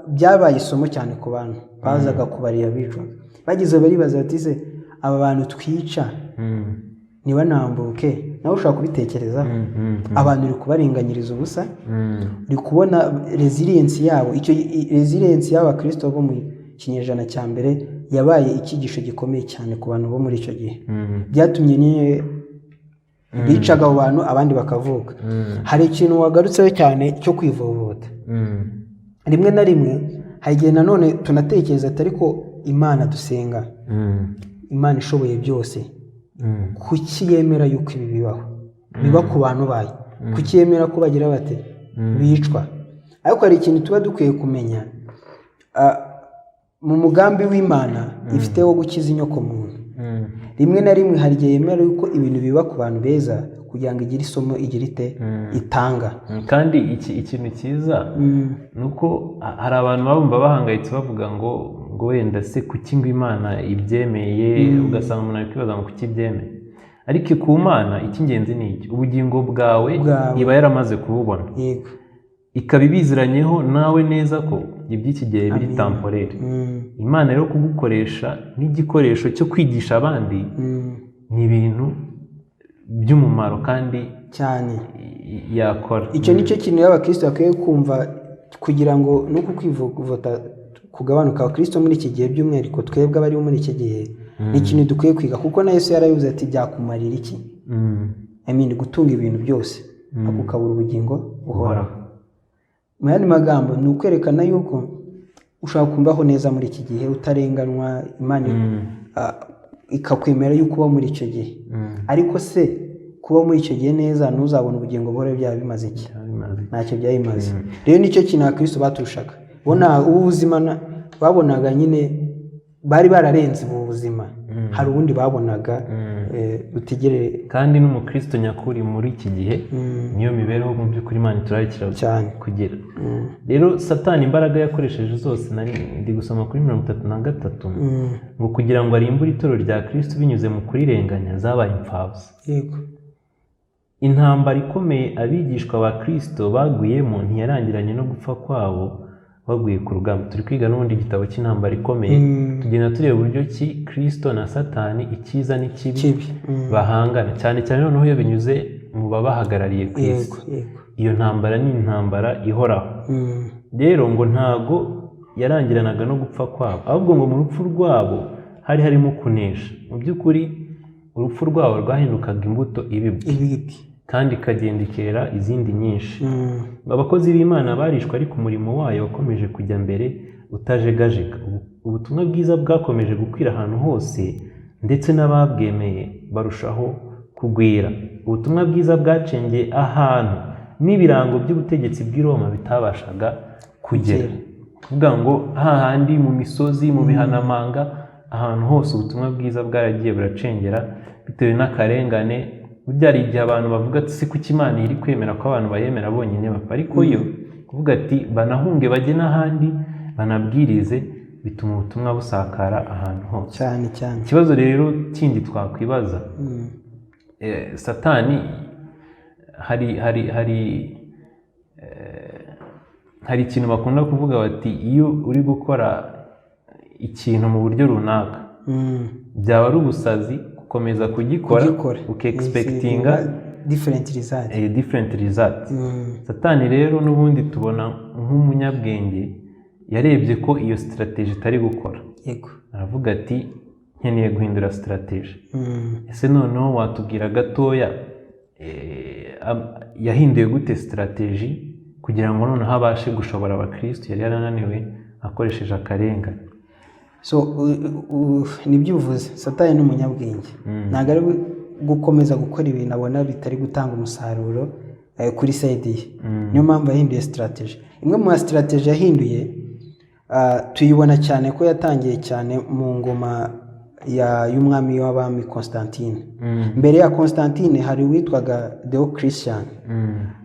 byabaye isomo cyane ku bantu bazaga kubarira bicwa, bageze baribaza bati se aba bantu twica ntibanambuke? Nawe ushobora kubitekereza, abantu uri kubarenganyiriza ubusa, uri kubona resilience yabo. Icyo resilience y'abakristo bo mu kinyejana cya mbere yabaye icyigisho gikomeye cyane ku bantu bo muri icyo gihe. Byatumye nyine bicaga abo bantu abandi bakavuka. Hari ikintu wagarutseho cyane cyo kwivovota. Rimwe na rimwe hari igihe nanone tunatekereza ati ariko Imana dusenga, Imana ishoboye byose, kuki yemera yuko ibi bibaho, biba ku bantu bayo? Kuki yemera ko bagira bate, bicwa? Ariko hari ikintu tuba dukwiye kumenya mu mugambi w'Imana ifite wo gukiza inyokomuntu, rimwe na rimwe hari igihe yemera yuko ibintu biba ku bantu beza kugira ngo igire isomo igira ite itanga. Kandi ikintu cyiza ni uko hari abantu bumva bahangayitse bavuga ngo wenda se kuki ngo Imana ibyemeye, ugasanga umuntu ari kwibaza ngo kuki ibyemeye. Ariko ku Mana icy'ingenzi ni iki: ubugingo bwawe iba yaramaze kububona, ikaba ibiziranyeho nawe neza ko iby'iki gihe biri temporaire. Imana rero kugukoresha nk'igikoresho cyo kwigisha abandi ni ibintu by'umumaro kandi cyane yakora. Icyo nicyo kintu abakristo bakwiye kumva kugira ngo nuko kwivovota kugabanuka. Abakristo muri iki gihe, by'umwihariko twebwe abari muri iki gihe, ni ikintu dukwiye kwiga, kuko na Yesu yarabivuze ati byakumarira iki I mean, gutunga ibintu byose ariko ukabura ubugingo buhoraho. Mu yandi magambo ni ukwerekana yuko ushobora kumbaho neza muri iki gihe utarenganwa, Imana ikakwemera yuko uba muri icyo gihe, ariko se kuba muri icyo gihe neza ntuzabone ubugingo buhoraho byaba bimaze iki? Ntacyo byaba bimaze. Rero nicyo kintu abakristo baturushaga. Bona ubu buzima babonaga nyine bari bararenze ubu buzima, hari ubundi babonaga butegereye. Kandi n'umukristo nyakuri muri iki gihe niyo mibereho mu by'ukuri Imana iturarikira cyane kugira. Rero Satani imbaraga yakoresheje zose, nari ndi gusoma kuri 33, ngo kugira ngo arimbure itorero rya Kristo binyuze mu kurirenganya, zabaye imfabusa. Intambara ikomeye abigishwa ba Kristo baguyemo ntiyarangiranye no gupfa kwabo baguye ku rugamba. Turi kwiga n'ubundi igitabo cy'intambara ikomeye, tugenda tureba uburyo ki Kristo na Satani, icyiza n'ikibi, bahangana, cyane cyane noneho iyo binyuze mu babahagarariye ku isi. Iyo ntambara ni intambara ihoraho. Rero ngo ntago yarangiranaga no gupfa kwabo, ahubwo ngo mu rupfu rwabo hari harimo kunesha. Mu by'ukuri urupfu rwabo rwahindukaga imbuto ibibwe kandi ikagenda ikera izindi nyinshi. Abakozi b'Imana barishwe, ariko umurimo wayo wakomeje kujya mbere utajegajega. Ubutumwa bwiza bwakomeje gukwira ahantu hose, ndetse n'ababwemeye barushaho kugwira. Ubutumwa bwiza bwacengeye ahantu n'ibirango by'ubutegetsi bw'i Roma bitabashaga kugera. Kuvuga ngo hahandi mu misozi, mu bihanamanga, ahantu hose ubutumwa bwiza bwaragiye buracengera bitewe n'akarengane. Burya hari igihe abantu bavuga ati si kuki Imana iri kwemera ko abantu bayemera bonyine bapfa, ariko yo kuvuga ati banahunge bajye n'ahandi banabwirize Bituma ubutumwa busakara ahantu hose. Cyane cyane. Ikibazo rero kindi twakwibaza, Satani hari ikintu bakunda kuvuga bati: "Iyo uri gukora ikintu mu buryo runaka, byaba ari ubusazi gukomeza kugikora kugikora uke-expectinga different result." Different result. Satani rero n'ubundi tubona nk'umunyabwenge, yarebye ko iyo strategy itari gukora, aravuga ati: "Nkeneye guhindura strategy." Ese noneho watubwira gatoya, yahinduye gute strategy kugira ngo noneho abashe gushobora abakristo yari yarananiwe akoresheje akarengane? So nibyo uvuze, Satani ni umunyabwenge. Ntabwo ari gukomeza gukora ibintu abona bitari gutanga umusaruro kuri side ye. Niyo mpamvu yahinduye strategy. Imwe mu ma strategy yahinduye, tuyibona cyane ko yatangiye cyane mu ngoma y'umwami w'abami Constantine. Mbere ya Constantine hari uwitwaga Diocletian.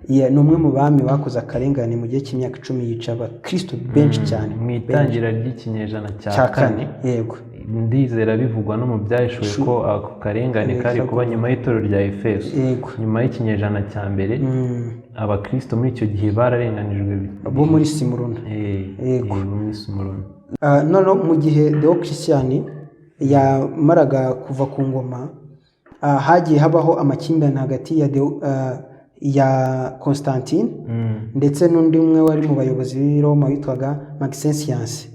Ni umwe mu bami bakoze akarengane mu gihe cy'imyaka 10, yica abakristo benshi cyane. Mu itangira ry'ikinyejana cya cya kane. Kane, yego. Ndizera bivugwa no mu Byahishuwe ko ako karengane kari kuba nyuma y'itorero rya Efeso, nyuma y'ikinyejana cya mbere. Abakristo muri icyo gihe bararenganijwe. Bo muri Simuruna. Yego. Bo muri Simuruna. Noneho mu gihe Diocletian yamaraga kuva ku ngoma, hagiye habaho amakimbirane hagati ya Constantine ndetse n'undi umwe wari mu bayobozi b'i Roma witwaga Maxentius,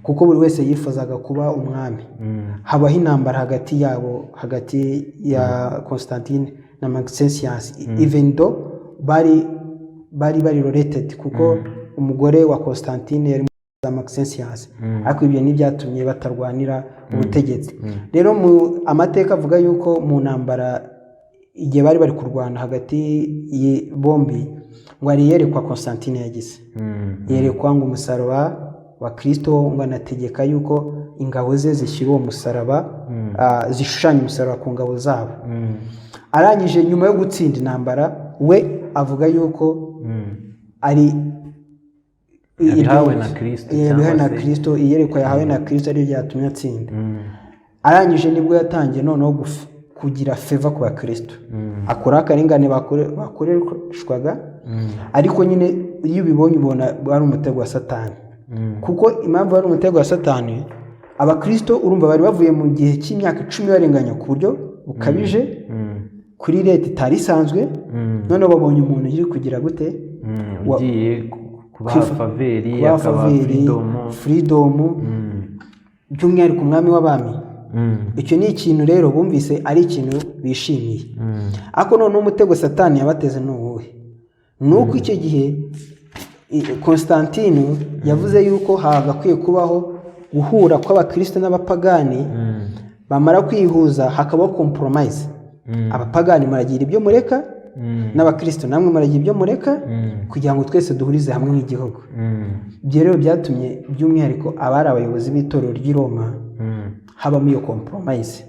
kuko buri wese yifuzaga kuba umwami. Habaho intambara hagati yabo, hagati ya Constantine na Maxentius, even though bari related, kuko umugore wa Constantine yari za Maxentius, ariko ibyo ntibyatumye batarwanira ubutegetsi. Rero mu amateka avuga yuko mu ntambara, igihe bari kurwana hagati bombi, ngo hari iyerekwa Constantine yagize. Yerekwa ngo umusaraba wa Kristo, ngo anategeka yuko ingabo ze zishyira uwo musaraba, zishushanya umusaraba ku ngabo zabo. Arangije, nyuma yo gutsinda intambara, we avuga yuko ari yabihawe na Kristo. Yabihawe cyangwa na se Kristo, iyerekwa yahawe na Kristo ariyo ryatumye atsinda. Arangije nibwo yatangiye noneho kugira favor ku bakristo, akora akarengane bakoreshwaga. Ariko nyine iyo ubibonye ubona ari umutego wa Satani, kuko impamvu ari umutego wa Satani, abakristo urumva bari bavuye mu gihe cy'imyaka 10 barenganya ku buryo bukabije, kuri leta itari isanzwe. Noneho babonye umuntu uri kugira gute? Ugiye kubaha favor, kubaha akaba favor, freedom. Freedom, by'umwihariko umwami w'abami. Icyo ni ikintu rero bumvise ari ikintu bishimiye. Ariko noneho umutego Satani yabateze ni uwuhe? Ni uko icyo gihe Constantine yavuze yuko hagakwiye kubaho guhura kw'abakristo n'abapagani, bamara kwihuza hakabaho compromise. Abapagani muragira ibyo mureka, n'abakristo namwe muragira ibyo mureka, kugira ngo twese duhurize hamwe nk'igihugu. Ibyo rero byatumye by'umwihariko abari abayobozi b'itorero ry'i Roma habamo iyo compromise.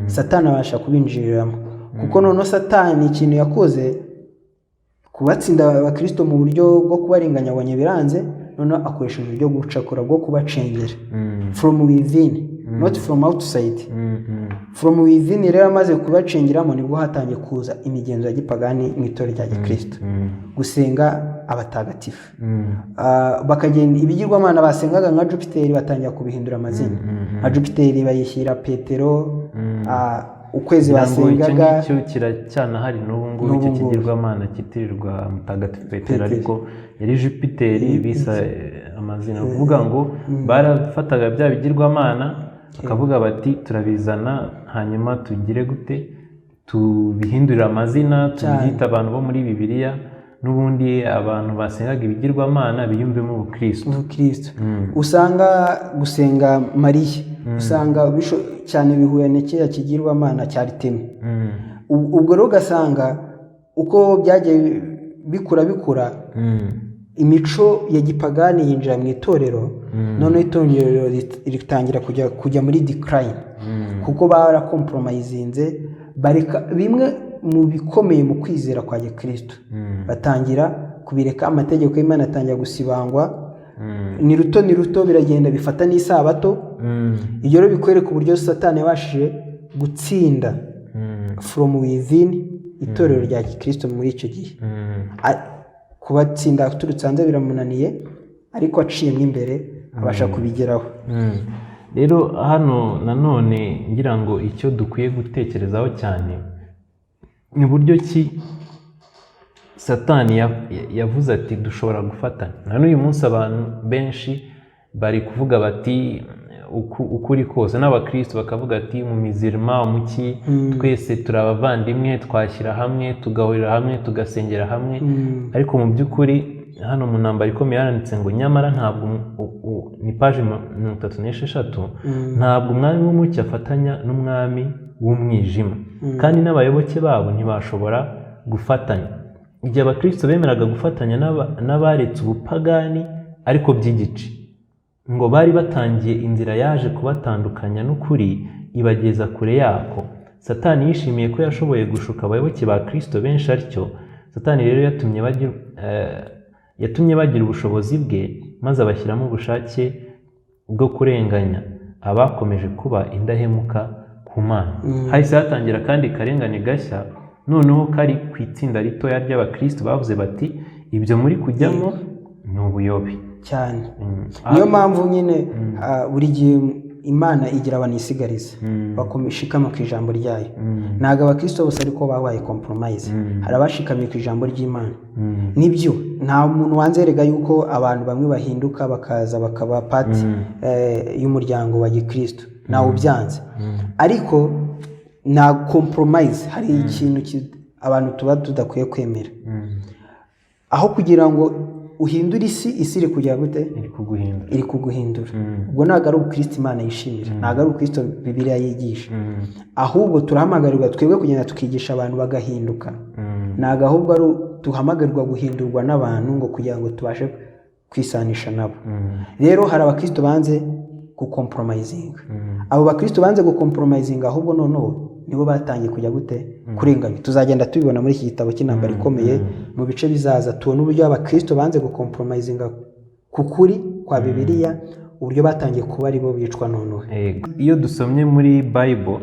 Satani abasha kubinjiriramo, kuko noneho Satani ikintu yakoze, kubatsinda abakristo mu buryo bwo kubarenganya abonye biranze, noneho akoresha uburyo bwo gucakura, bwo kubacengera from within, not from outside, from within. Rero amaze kubacengeramo, nibwo hatangiye kuza imigenzo ya gipagani mu itorero rya gikristo, gusenga abatagatifu. Bakagenda ibigirwamana basengaga nka Jupiteri batangira kubihindura amazina, nka Jupiteri bayishyira Petero, ukwezi Ngira ngo icyo basengaga. ngicyo kiracyanahari n'ubu ngubu, N'ubu icyo ngubu. kigirwamana cyitirirwa mutagatifu Petero, Petero. ariko yari Jupiteri bisa amazina. Ni ukuvuga ngo barafataga bya bigirwamana bakavuga bati: "Turabizana, hanyuma tugire gute? Tubihindurire amazina, tubyite abantu bo muri Bibiliya, n'ubundi abantu basengaga ibigirwamana biyumvemo ubukristo." Ubukristo. Usanga gusenga Mariya, usanga cyane bihuye na kiriya kigirwamana cya Aritemi. Ubwo rero ugasanga uko byagiye bikura bikura, imico ya gipagani yinjira mu itorero. Noneho itorero ritangira kujya muri decline, kuko baracompromisinze, bareka bimwe mu bikomeye mu kwizera kwa gikristo, batangira kubireka, amategeko y'Imana atangira gusibangwa. Ni ruto, ni ruto, biragenda bifata n'isabato. Ibyo rero bikwereka uburyo Satani yabashije gutsinda from within itorero rya gikristo muri icyo gihe. Kubatsinda aturutse hanze biramunaniye, ariko aciyemo imbere abasha kubigeraho. Rero hano nanone ngira ngo icyo dukwiye gutekerezaho cyane ni uburyo ki Satani yavuze ati: "Dushobora gufatanya." Na n'uyu munsi abantu benshi bari kuvuga bati ukuri kose, n'abakristo bakavuga ati mu mizirima, umuki, twese turi abavandimwe, twashyira hamwe, tugahurira hamwe, tugasengera hamwe. Ariko mu by'ukuri hano mu Ntambara Ikomeye yaranditse ngo nyamara ntabwo ni paji 36, ntabwo umwami w'umucyo afatanya n'umwami w'umwijima, kandi n'abayoboke babo ntibashobora gufatanya. Igihe abakristo bemeraga gufatanya n'abaretse ubupagani ariko by'igice, ngo bari batangiye inzira yaje kubatandukanya n'ukuri, ibageza kure yako. Satani yishimiye ko yashoboye gushuka abayoboke ba Kristo benshi atyo. Satani rero yatumye bagira ubushobozi bwe, maze abashyiramo ubushake bwo kurenganya abakomeje kuba indahemuka ku Mana. Hahise hatangira kandi karengane gashya, noneho kari ku itsinda ritoya ry'abakristo bavuze bati: "Ibyo muri kujyamo ni ubuyobe." Cyane. Niyo mpamvu nyine buri gihe Imana igira abantu isigariza bakomishikama ku ijambo ryayo. Ntabwo abakristo bose ariko babaye compromise. Hari abashikamiye ku ijambo ry'Imana. Nibyo, nta muntu wanze erega yuko abantu bamwe bahinduka bakaza bakaba part y'umuryango wa gikristo, ntawe ubyanze, ariko nta compromise. Hari ikintu abantu tuba tudakwiye kwemera. Aho kugira ngo uhindure isi, isi iri kujya gute? Iri kuguhindura. Iri kuguhindura. Ubwo ntabwo ari ubukristo Imana yishimira, ntabwo ari ubukristo Bibiliya yigisha. Ahubwo turahamagarirwa twebwe kugenda tukigisha abantu bagahinduka. Ntabwo ahubwo ari duhamagarirwa guhindurwa n'abantu ngo kugira ngo tubashe kwisanisha nabo. Rero hari abakristo banze gucompromisinga. Abo bakristo banze gucompromisinga, ahubwo noneho nibo batangiye kujya gute? Kurenganya. Tuzagenda tubibona muri iki gitabo cy'Intambara Ikomeye mu bice bizaza, tubona uburyo abakristo banze gucompromisinga ku kuri kwa Bibiliya, uburyo batangiye kuba ari bo bicwa noneho. Yego. Iyo dusomye muri Bible,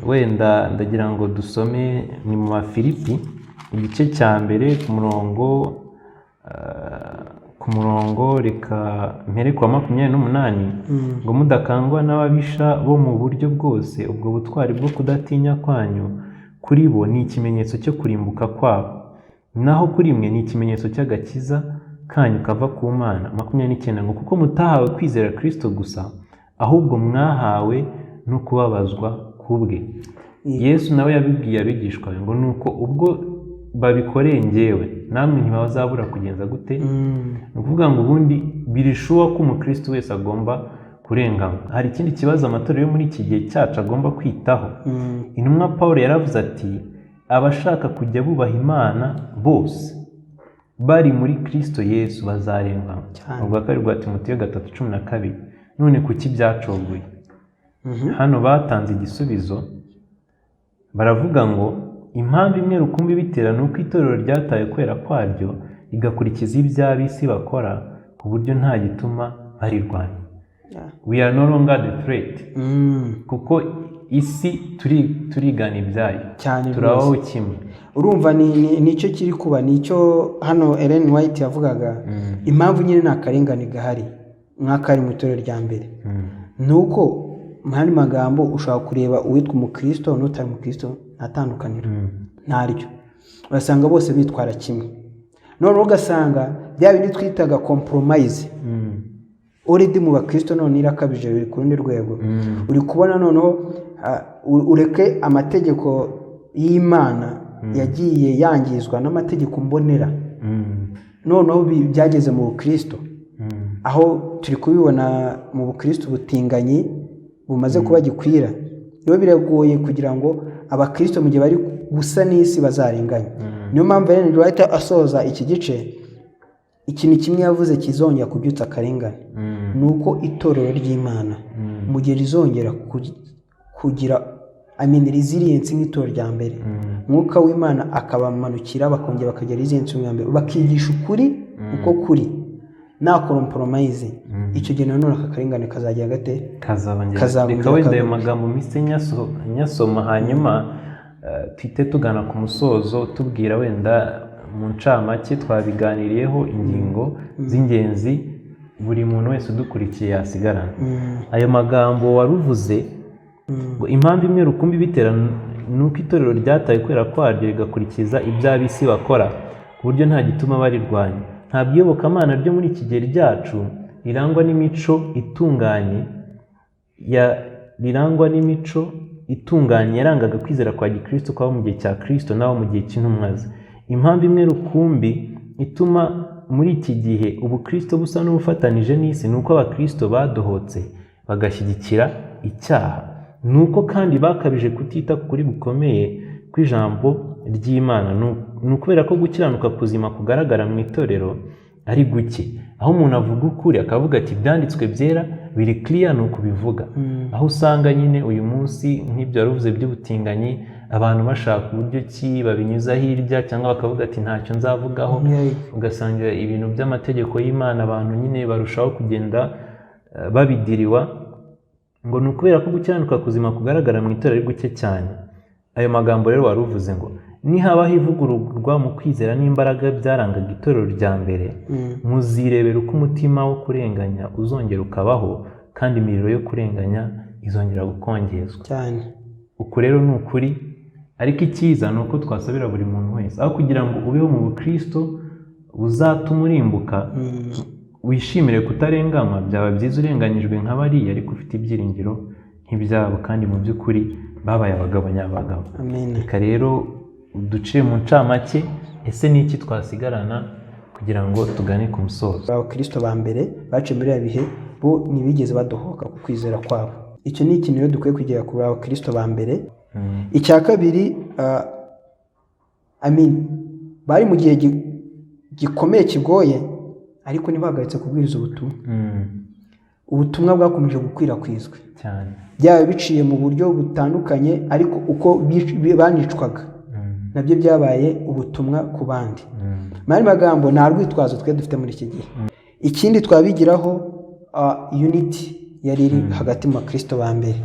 wenda ndagira ngo dusome, ni mu Bafilipi igice cya mbere ku murongo, reka mpere ku wa 28, ngo: "Mudakangwa n'ababisha bo mu buryo bwose, ubwo butwari bwo kudatinya kwanyu kuri bo ni ikimenyetso cyo kurimbuka kwabo, naho kuri mwe ni ikimenyetso cy'agakiza kanyu kava ku Mana." 29 ngo: "Kuko mutahawe kwizera Kristo gusa, ahubwo mwahawe no kubabazwa kubwe." Yesu nawe yabibwiye abigishwa be ngo: "Nuko ubwo babikoreye njyewe, namwe ntibazabura kugenza gute?" Ni ukuvuga ngo ubundi birishuwa ko umukristo wese agomba kurenganywa. Hari ikindi kibazo amatorero yo muri iki gihe cyacu agomba kwitaho. Intumwa Paul yaravuze ati: "Abashaka kujya bubaha Imana bose bari muri Kristo Yesu bazarenganywa." Ubwa Kabiri rwa Timoteyo 3:12. None kuki byacogoye? Hano batanze igisubizo, baravuga ngo impamvu imwe rukumbi ibitera ni uko itorero ryataye kwera kwaryo, rigakurikiza iby'ab'isi bakora, ku buryo nta gituma barirwanya. We are no longer the threat, kuko isi turigana ibyayo. Cyane. Turabaho Rwose. kimwe. Urumva nicyo kiri kuba, nicyo hano Ellen White yavugaga. Impamvu nyine nta karengane gahari nk'akari mu itorero rya mbere ni uko, mu yandi magambo, ushobora kureba uwitwa umukristo n'utari umukristo, nta tandukaniro ntaryo, urasanga bose bitwara kimwe. Noneho ugasanga bya bindi twitaga compromise already mu bakristo none irakabije, biri ku rundi rwego. Uri kubona noneho ureke amategeko y'Imana yagiye yangizwa n'amategeko mbonera, noneho byageze mu bukristo, aho turi kubibona mu bukristo ubutinganyi bumaze kuba gikwira. Rero biragoye kugira ngo abakristo mu gihe bari gusa n'isi bazarenganye. Niyo mpamvu Ellen White asoza iki gice, ikintu kimwe yavuze kizongera kubyutsa akarengane ni uko itorero ry'Imana mu gihe rizongera kugira, I mean, resilience nk'itorero rya mbere, Mwuka w'Imana akabamanukira, bakongera bakagira resilience nk'iya mbere, bakigisha ukuri uko kuri. Nacompromise, icyo gihe nanone aka karengane kazajya gate? Kazabongera. Kazabongera. Reka wenda ayo Kagaruka. magambo mpise nyasoma, hanyuma tuhite tugana ku musozo, tubwira wenda mu ncamake twabiganiriyeho, ingingo z'ingenzi buri muntu wese udukurikiye yasigarana. Ayo magambo waruvuze ngo impamvu imwe rukumbi ibitera ni uko itorero ryataye kwera kwaryo, rigakurikiza ibyo ab'isi bakora, ku buryo nta gituma barirwanya. Ntabwo iyobokamana ryo muri iki gihe ryacu rirangwa n'imico itunganye ya rirangwa n'imico itunganye yarangaga kwizera kwa gikristo kwabo mu gihe cya Kristo n'abo mu gihe cy'intumwa ze. Impamvu imwe rukumbi ituma muri iki gihe ubukristo busa n'ubufatanije n'isi ni uko abakristo badohotse bagashyigikira icyaha, ni uko kandi bakabije kutita ku kuri gukomeye kw'ijambo ry'Imana. Ni ukubera ko gukiranuka kuzima kugaragara mu itorero ari guke, aho umuntu avuga ukuri akavuga ati ibyanditswe byera biri clear, ni ukubivuga. Aho usanga nyine uyu munsi nk'ibyo wari uvuze by'ubutinganyi, abantu bashaka uburyo ki babinyuza hirya, cyangwa bakavuga ati ntacyo nzavugaho. Ugasanga ibintu by'amategeko y'Imana abantu nyine barushaho kugenda babidiriwa. Ngo ni ukubera ko gukiranuka kuzima kugaragara mu itorero ari guke cyane. Ayo magambo rero wari uvuze ngo nihabaho ivugururwa mu kwizera n'imbaraga byarangaga itorero rya mbere, muzirebera uko umutima wo kurenganya uzongera ukabaho, kandi imiriro yo kurenganya izongera gukongezwa. Cyane. Uku rero ni ukuri, ariko icyiza ni uko twasabira buri muntu wese, aho kugira ngo ubeho mu bukristo buzatuma urimbuka, wishimire kutarenganywa. Byaba byiza urenganyijwe nka bariya, ariko ufite ibyiringiro nk'ibyabo, kandi mu by'ukuri babaye abagabo nyabagabo. Amen. Reka rero uduce mu ncamake, ese ni iki twasigarana kugira ngo tugane ku musozo? Abakristo ba mbere baciye muri ibi bihe, bo ntibigeze badohoka ku kwizera kwabo. Icyo ni ikintu rero dukwiye kwigira ku bakristo ba mbere. Icya kabiri, I mean, bari mu gihe gikomeye kigoye, ariko ntibahagaritse kubwiriza ubutumwa. Ubutumwa bwakomeje gukwirakwizwa cyane, byaba biciye mu buryo butandukanye, ariko uko banicwaga nabyo byabaye ubutumwa ku bandi. Mu yandi magambo, nta rwitwazo twe dufite muri iki gihe. Ikindi twabigiraho, unity yari iri hagati mu bakristo ba mbere.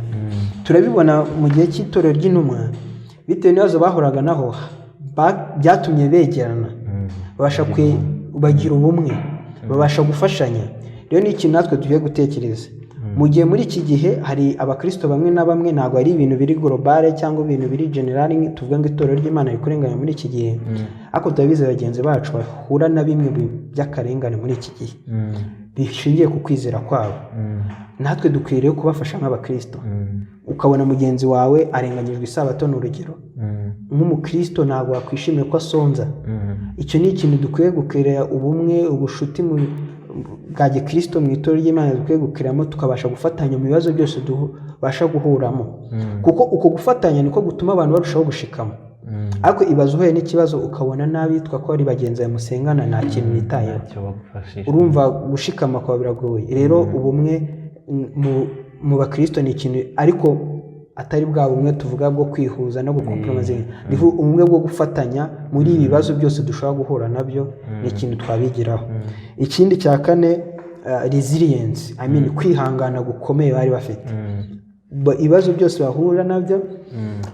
Turabibona mu gihe cy'itorero ry'intumwa, bitewe n'ibibazo bahuraga naho, byatumye begerana, babasha bagira ubumwe, babasha gufashanya. Rero ni ikintu natwe dukwiye gutekereza mu gihe muri iki gihe hari abakristo bamwe na bamwe. Ntabwo ari ibintu biri global cyangwa ibintu biri general, tuvuga ngo itorero ry'Imana rikurenganya muri iki gihe, ariko turabizi bagenzi bacu bahura na bimwe by'akarengane muri iki gihe bishingiye ku kwizera kwabo. Natwe dukwiriye kubafasha nk'abakristo. Ukabona mugenzi wawe arenganyijwe isabato, ni urugero, nk'umukristo ntabwo wakwishimira ko asonza. Icyo ni ikintu dukwiye gukerera ubumwe, ubushuti bwa gikristo mu itorero ry'Imana dukwiye gukereramo, tukabasha gufatanya mu bibazo byose tubasha guhuramo, kuko uko gufatanya niko gutuma abantu barushaho gushikama. Ariko ibaze uhuye n'ikibazo, ukabona n'abitwa ko ari bagenzi bawe musengana nta kintu bitayeho, Ntacyo bagufashije. urumva gushikama kwawe biragoye. Rero ubumwe mu bakristo ni ikintu, ariko atari bwa bumwe tuvuga bwo kwihuza no gucompromise, ni ubumwe bwo gufatanya muri ibi bibazo byose dushobora guhura nabyo. Ni ikintu twabigiraho. Ikindi cya kane, resilience, I mean, kwihangana gukomeye bari bafite. Ibibazo byose bahura nabyo,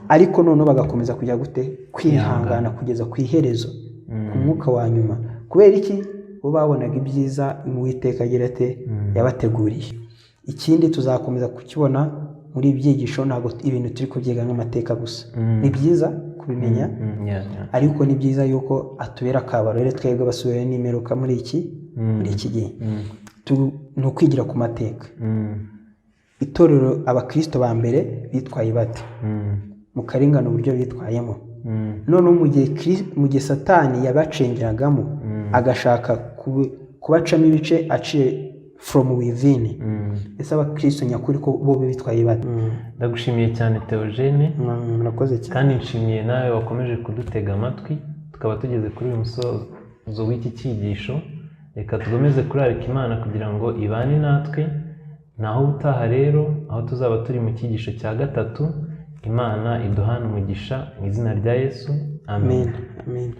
ariko noneho bagakomeza kujya gute? Kwihangana kugeza ku iherezo, ku mwuka wa nyuma. Kubera iki? Bo babonaga ibyiza Uwiteka agira ate? Yabateguriye. Ikindi tuzakomeza kukibona muri ibi byigisho, ntabwo ibintu turi kubyiga nk'amateka gusa. Ni byiza kubimenya, ariko ni byiza yuko atubera akabarore twebwe abasubira n'imperuka muri iki gihe. Ni ukwigira ku mateka. Itorero, abakristo ba mbere bitwaye bate mu karengane, uburyo bitwayemo? Noneho mu gihe Satani yabacengeragamo agashaka kubacamo ibice aciye from within, ese abakristo nyakuri ko bo bitwaye bate? Ndagushimiye cyane, Theogene. Murakoze cyane. Kandi nshimiye nawe wakomeje kudutega amatwi, tukaba tugeze kuri uyu musozo w'iki cyigisho. Reka dukomeze kurarika Imana kugira ngo ibane natwe. Naho ubutaha rero, aho tuzaba turi mu cyigisho cya gatatu. Imana iduhane umugisha mu izina rya Yesu, amen. Amen, amen.